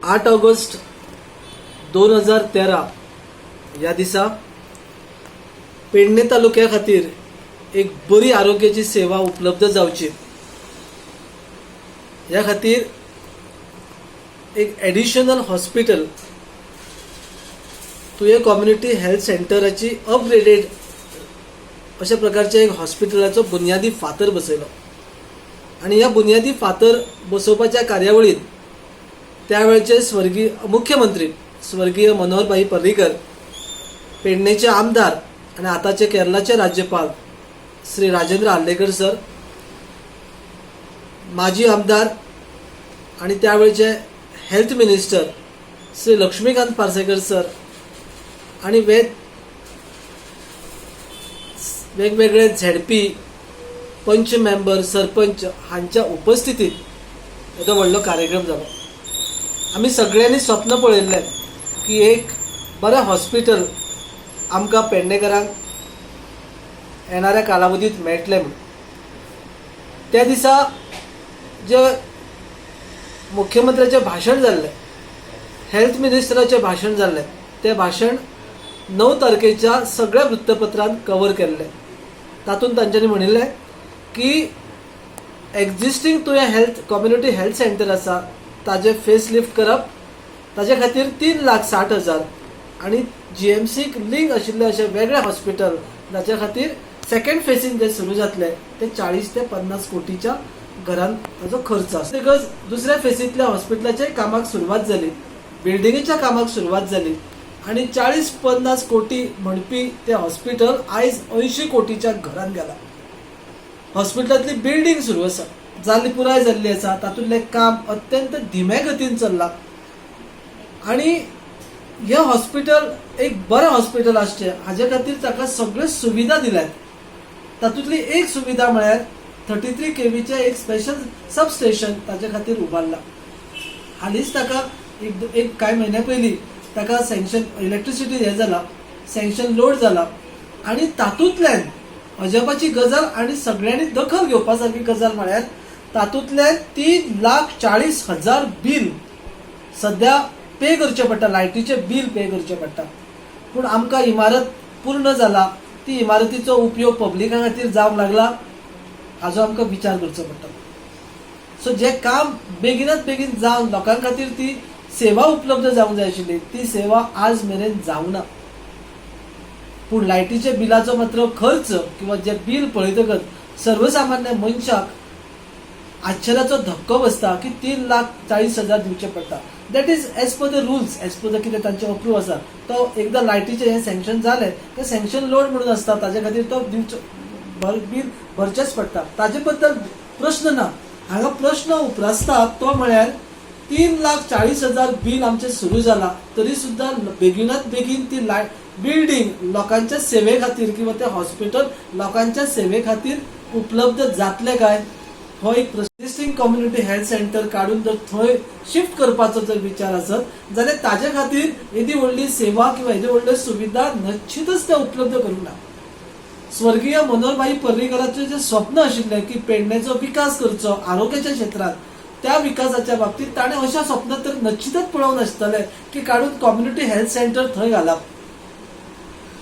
8 August 2013 ह्या दिसा पेडणे तालुक्या खातीर एक बरी आरोग्याची सेवा उपलब्ध जावची ह्या खातीर एक एडिशनल हॉस्पिटल, तुयें कम्युनिटी हेल्थ सेंटराची अपग्रेडेड अशा प्रकारच्या एक हॉस्पिटलाचो बुन्यादी फातर बसयलो आनी ह्या बुन्यादी फातर बसोवपाच्या कार्यावळीत त्या वेळचे स्वर्गीय मुख्यमंत्री स्वर्गीय मनोहरभाई पर्रीकर, पेडणेचे आमदार आनी आतांचे केरळाचे राज्यपाल श्री राजेंद्र आर्लेकर सर, माजी आमदार आणि त्यावेळचे health minister Shri Laxmikant Parsekar sir आणि वेगवेगळे झेडपी, पंच मेंबर, सरपंच हांच्या उपस्थितीत येदो व्हडलो कार्यक्रम जालो. आमी सगळ्यांनी स्वप्न पळयल्लें की एक बरें हॉस्पिटल आमकां पेडणेकरांक येणाऱ्या कालावधीत मेळटलें म्हूण. त्या दिसा जे मुख्यमंत्र्याचें भाशण जाल्लें, हेल्थ मिनिस्टराचें भाशण जाल्लें, तें भाशण 9 तारखेच्या सगळ्या वृत्तपत्रांत कवर केल्लें. तातूंत तांच्यांनी म्हणिल्लें की एक्झिस्टींग तुयें हेल्थ कम्युनिटी हेल्थ सेंटर आसा, ताजें फेस लिफ्ट करप, ताजे खातीर 3,60,000 आनी जीएमसीक लिंक आशिल्लें अशें वेगळें हॉस्पिटल, जाच्या खातीर सेकंड फेसीन जे सुरू जातलें ते 40 ते 50 कोटीच्या घरान ताजो खर्च आसा. Because दुसऱ्या फेसींतल्या हॉस्पिटलाच्या कामाक सुरवात जाली, बिल्डिंगेच्या कामाक सुरवात जाली आनी 40-50 कोटी म्हणपी तें हॉस्पिटल आयज 80 कोटीच्या घरान गेलां. हॉस्पिटलांतली बिल्डींग सुरू आसा, जाल्ली, पुराय जाल्ली आसा. तातूंतलें काम अत्यंत धिम्या गतीन चल्लां आनी हें हॉस्पिटल एक बरें हॉस्पिटल आसचें हाजे खातीर ताका सगळ्यो सुविधा दिल्यात. तातूंतली एक सुविधा म्हळ्यार 33 केवीचें एक स्पेशल सब स्टेशन ताजे खातीर उबारलां. हालींच ताका एक एक कांय म्हयन्या पयलीं ताका सँक्शन, इलेक्ट्रिसिटी हें जाला, सँक्शन लोड जाला. आनी तातूंतल्यान अजापाची गजाल आनी सगळ्यांनी दखल घेवपा सारकी गजाल म्हळ्यार तातूंतल्यान 3,40,000 बील सद्या पे करचें पडटा, लायटीचें बील पे करचें पडटा. पूण आमकां इमारत पूर्ण जाला, ती इमारतीचो उपयोग पब्लिका खातीर जावंक लागला हाजो आमकां विचार करचो पडटा. सो जें काम बेगिनात बेगीन जावन लोकां खातीर ती सेवा उपलब्ध जावंक जाय आशिल्ली, ती सेवा आज मेरेन जावना. पूण लायटीच्या बिलाचो मात्र खर्च किंवा जे बील पळयतकच सर्वसामान्य मनशाक आश्चर्याचो धक्को बसता की 3,40,000 दिवचे पडटा. That is as per the rules, as per the कितें तांचे अप्रूव आसा. तो एकदां लायटीचें हें सँक्शन जालें, तें सँक्शन लोड म्हणून आसता, ताजे खातीर तो दिवचो, बील भरचेंच पडटा. ताजे बद्दल प्रश्न ना. हांगा प्रश्न उप्रासता तो म्हळ्यार 3,40,000 बील आमचें सुरू जाला तरी सुद्दां बेगिनात बेगीन ती लायट बिल्डींग लोकांच्या सेवे खातीर किंवा तें हॉस्पिटल लोकांच्या सेवे खातीर उपलब्ध जातलें काय, हो एक प्रश्न. एक्झिस्टींग कम्युनिटी हेल्थ सेंटर काडून जर थंय शिफ्ट करपाचो जर विचार आसत जाल्यार ताजे खातीर येदी व्हडली सेवा किंवा येदी व्हडल्यो सुविधा निश्चितच ते उपलब्ध करूंक ना. स्वर्गीय मनोहरभाई पर्रीकराचें जें स्वप्न आशिल्लें की पेडणेचो विकास करचो आरोग्याच्या क्षेत्रात, त्या विकासाच्या बाबतीत ताणें अशें स्वप्न तर निश्चितच पळोवंक नासतलें की काडून कम्युनिटी हेल्थ सेंटर थंय घालप.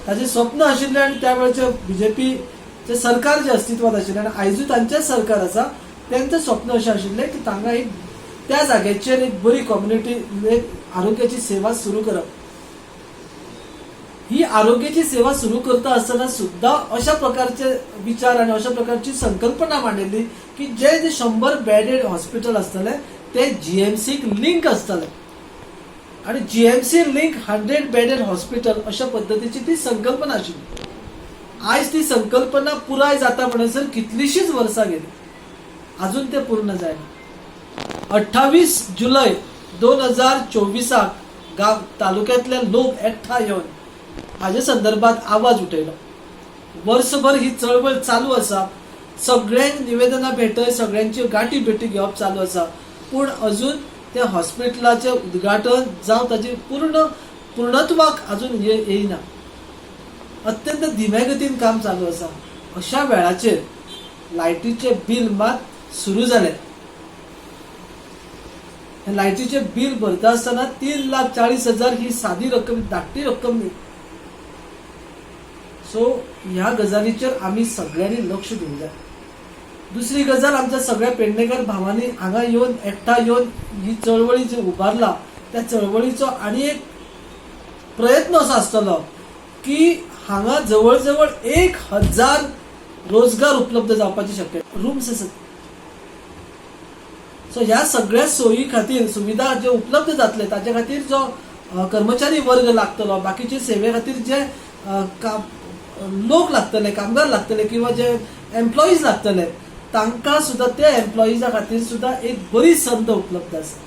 ताजें स्वप्न आशिल्लें आनी त्या वेळचे बीजेपीचें सरकार जें अस्तित्वात आशिल्लें आनी आयजूय तांचेंच सरकार आसा, तेंचें स्वप्न अशें आशिल्लें की तांगा एक त्या जाग्याचेर एक बरी कम्युनिटी एक आरोग्याची सेवा सुरू करप. ही आरोग्याची सेवा सुरू करता आसतना सुद्दां अशा प्रकारचे विचार आनी अशा प्रकारची संकल्पना मांडिल्ली की जे जे 100 बेडेड हॉस्पिटल आसतले ते जीएमसीक लिंक आसतले आणि जीएमसी लिंक 100 बेडेड हॉस्पिटल अशा पद्दतीची ती संकल्पना आशिल्ली. आयज ती संकल्पना पुराय जाता म्हणसर कितलीशीच वर्सां गेली, अजून ते पूर्ण जायना. 28 जुलय 2024 गांव तालुक्यातले लोक एकठांय येवन हाजे संदर्भात आवाज उठयलो. वर्सभर ही चळवळ चालू आसा. सगळ्यांक निवेदनां भेटय, सगळ्यांच्यो गांठी भेटी घेवप चालू आसा, पूण अजून त्या हॉस्पिटलाचें उद्घाटन जावं ताची पूर्ण पूर्णत्वाक अजून येयना. अत्यंत धिम्या गतीन काम चालू आसा. अशा वेळाचेर लायटीचें बील मात सुरू जालें. हे लायटीचें बील भरता आसतना 3,40,000 ही सादी रक्कम, धाकटी रक्कम न्ही. सो ह्या गजालीचेर आमी सगळ्यांनी लक्ष दिवंक जाय. दुसरी गजाल, आमच्या सगळ्या पेडणेकर भावांनी हांगा येवन, एकठांय येवन ही चळवळी जी उबारला, त्या चळवळीचो आनी एक प्रयत्न असो आसतलो की हांगा जवळ जवळ 1000 रोजगार उपलब्ध जावपाची शक्यता. रुम्स आसात. सो ह्या सगळ्या सोयी खातीर, सुविधा ज्यो उपलब्ध जातले, ताच्या खातीर जो कर्मचारी वर्ग लागतलो, बाकीचे सेवे खातीर जे लोक लागतले, कामगार लागतले किंवा जे एम्प्लॉईज लागतले, तांकां सुद्दां, त्या एम्प्लॉईजा खातीर सुद्दां एक बरी संद उपलब्ध आसा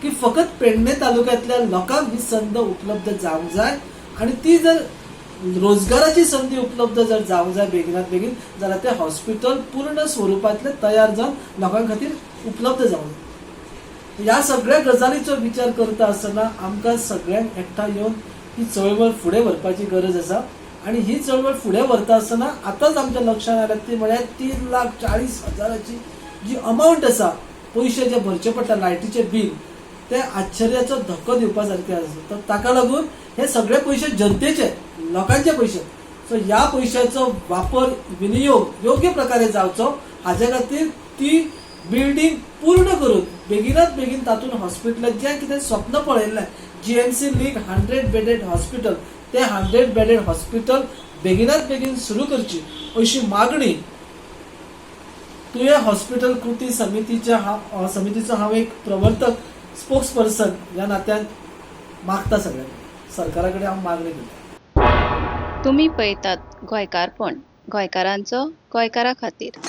की फकत पेडणे तालुक्यांतल्या लोकांक ही संद उपलब्ध जावंक जाय. आनी ती जर रोजगाराची संदी उपलब्ध जर जावंक जाय बेगिनात बेगीन जाल्यार तें हॉस्पिटल पूर्ण स्वरुपांतलें तयार जावन लोकां खातीर उपलब्ध जावंक जाय. ह्या सगळ्या गजालीचो विचार करता आसतना आमकां सगळ्यांक एकठांय येवन ही चळवळ फुडें व्हरपाची गरज आसा. आनी ही चळवळ फुडें व्हरता आसतना आतांच आमच्या लक्षांत आयल्या ती म्हळ्यार 3,40,000ची जी अमावंट आसा, पयशे जे भरचे पडटा लायटीचे बील, ते आश्चर्याचो धक्को दिवपा सारके आसा. तर ताका लागून हे सगळे पयशे जनतेचे, लोकांचे पयशे. सो ह्या पयशाचो वापर, विनियोग योग्य प्रकारे जावचो हाजे खातीर ती बिल्डींग पूर्ण करून बेगिनात बेगीन तातूंत हॉस्पिटलात जें कितें स्वप्न पळयल्लें, GMC League 100 bedded hospital, ते 100 बेडेड हॉस्पिटल बेगिनात बेगीन सुरू करची अशी मागणी तुयें हॉस्पिटल कृती समितीच्या हांव समितीचो हांव एक प्रवर्तक, स्पोक्स पर्सन ह्या नात्यान मागता. सगळ्यांक, सरकारा कडेन हांव मागणी करता. तुमी पळयतात गोंयकारपण, गोंयकारांचो, गोंयकारा खातीर.